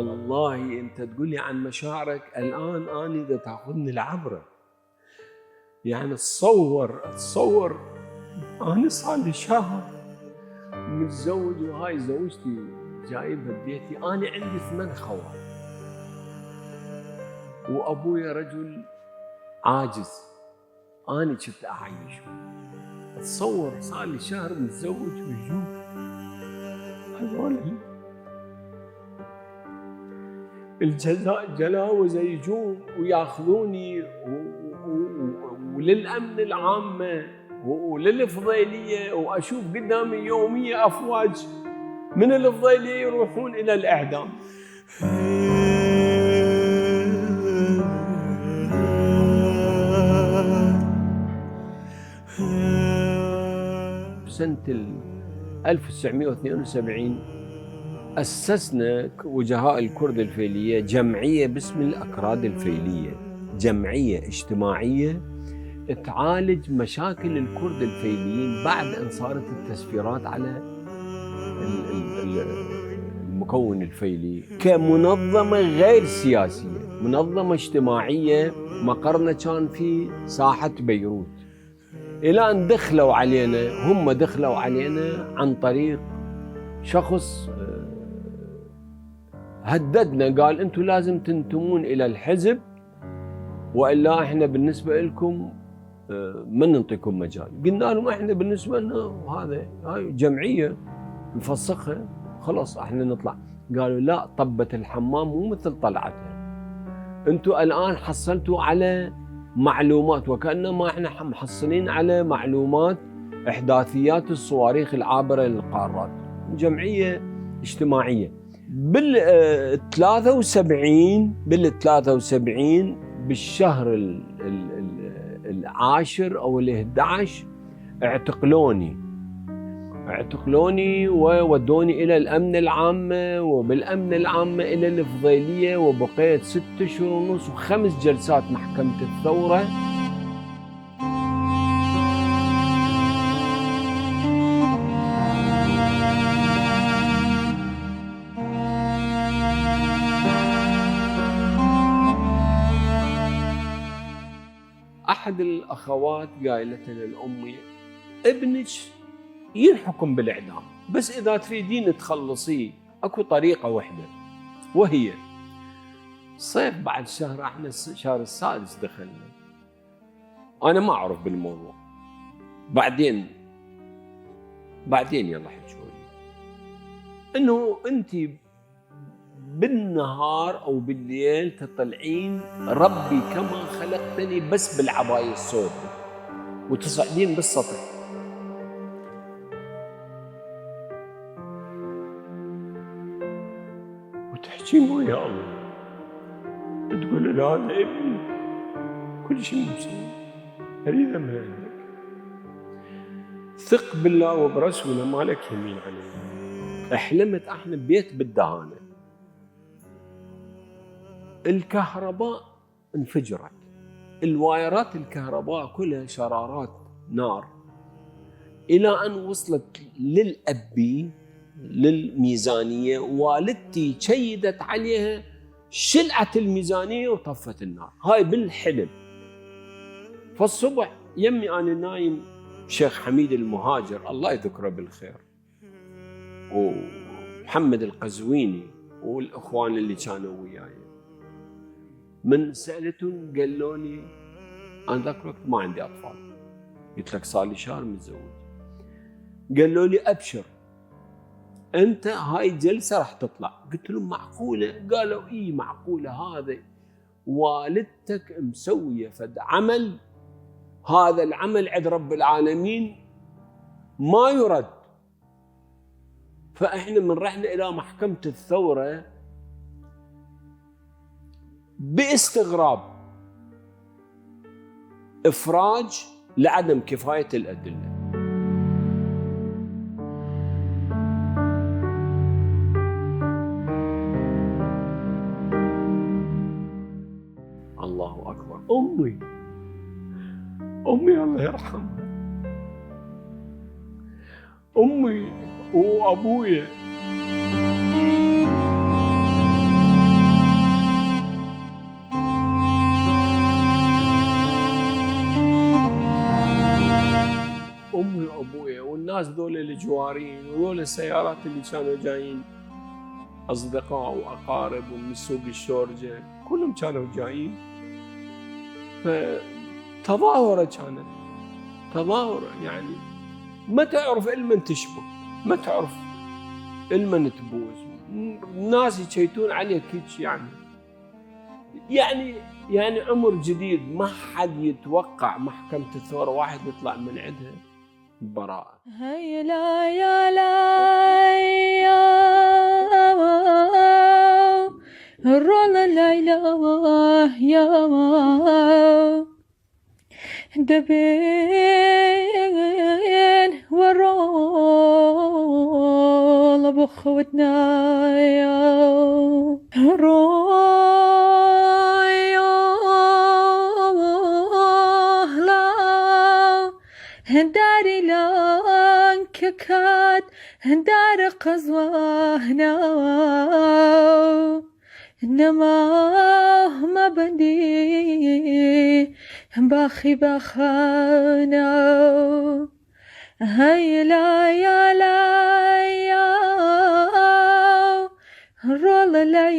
والله أنت تقول لي عن مشاعرك الآن، أنا إذا تأخذني العبرة. يعني تصور أنا صار لي شهر متزوج، وهاي زوجتي جايبها ببيتي. أنا عندي 8 خوات، وأبويا رجل عاجز، أنا كنت أعيشه. تصور صار لي شهر متزوج ويجون هذول الجلاوزة يجون وياخذوني وللأمن العامة وللفضيلية، وأشوف قدامي يومية أفواج من الفضيلية يروحون إلى الإعدام. سنة 1972 أسسنا وجهاء الكرد الفيلية جمعية باسم الأكراد الفيلية، جمعية اجتماعية تعالج مشاكل الكرد الفيليين بعد أن صارت التسفيرات على المكون الفيلي، كمنظمة غير سياسية، منظمة اجتماعية. مقرنا كان في ساحة بيروت، إلى أن هم دخلوا علينا عن طريق شخص هددنا، قال أنتم لازم تنتمون إلى الحزب، وإلا إحنا بالنسبة لكم ما نعطيكم مجال. قلنا لهم إحنا بالنسبة لنا هاي جمعية نفسخها خلاص إحنا نطلع. قالوا لا، طبة الحمام مو مثل طلعتها، أنتم الآن حصلتوا على معلومات، وكأنما إحنا محصلين على معلومات إحداثيات الصواريخ العابرة للقارات. جمعية اجتماعية. بال73 بالشهر العاشر أو ال11 اعتقلوني وودوني إلى الأمن العامة، وبالأمن العامة إلى الفضيلية، وبقيت 6 أشهر ونص و5 جلسات محكمة الثورة. أحد الأخوات قايلت لأمي ابنك ينحكم بالإعدام، بس إذا تريدين تخلصيه أكو طريقة واحدة، وهي صيف بعد شهر، احنا الشهر السادس دخلنا. أنا ما أعرف بالموضوع، بعدين يلا حجولي إنه أنت بالنهار أو بالليل تطلعين ربي كما خلقتني بس بالعباية السوداء، وتصعدين بالسطح وتحكين ويا الله، تقول له هذا ابني كل شيء مسوي، أريده من عندك، ثق بالله وبرسوله، مالك يمين عليه. أحلمت احنا ببيت بالدهانة، الكهرباء انفجرت، الوايرات الكهرباء كلها شرارات نار، إلى أن وصلت للأبي للميزانية. والدتي شيدت عليها، شلعت الميزانية وطفت النار. هاي بالحلم. فالصبح يمي أنا نايم، شيخ حميد المهاجر الله يذكره بالخير، ومحمد القزويني والإخوان اللي كانوا وياي، من سألتهم قالوا لي أنا ذاك الوقت ما عندي أطفال، قلت لك صار لي شهر متزوج. قالوا لي أبشر أنت هاي الجلسة راح تطلع. قلت لهم معقولة؟ قالوا إيه معقولة، هذا والدتك مسوية فد عمل، هذا العمل عند رب العالمين ما يرد. فإحنا من رحنا إلى محكمة الثورة باستغراب، إفراج لعدم كفاية الأدلة. الله أكبر. أمي الله يرحمها، أمي وأبويا ابويا والناس ذول الجوارين وذول السيارات اللي كانوا جايين اصدقاء واقارب ومن سوق الشورجه كلهم كانوا جايين. فتظاهره كانت تظاهره، يعني ما تعرف المن تشبك، ما تعرف المن تبوز، الناس يشيتون عليك هيك يعني عمر جديد. ما حد يتوقع محكمة الثورة واحد يطلع من عندها براءة. هيا لا يا لا يا الرولا لا إله يا دبين والرولا بخوتنا يا هنداري لانك كات هندار قزوهنا إنما ما بندي باخي باخانا. هاي لا يا لا يا الرول لا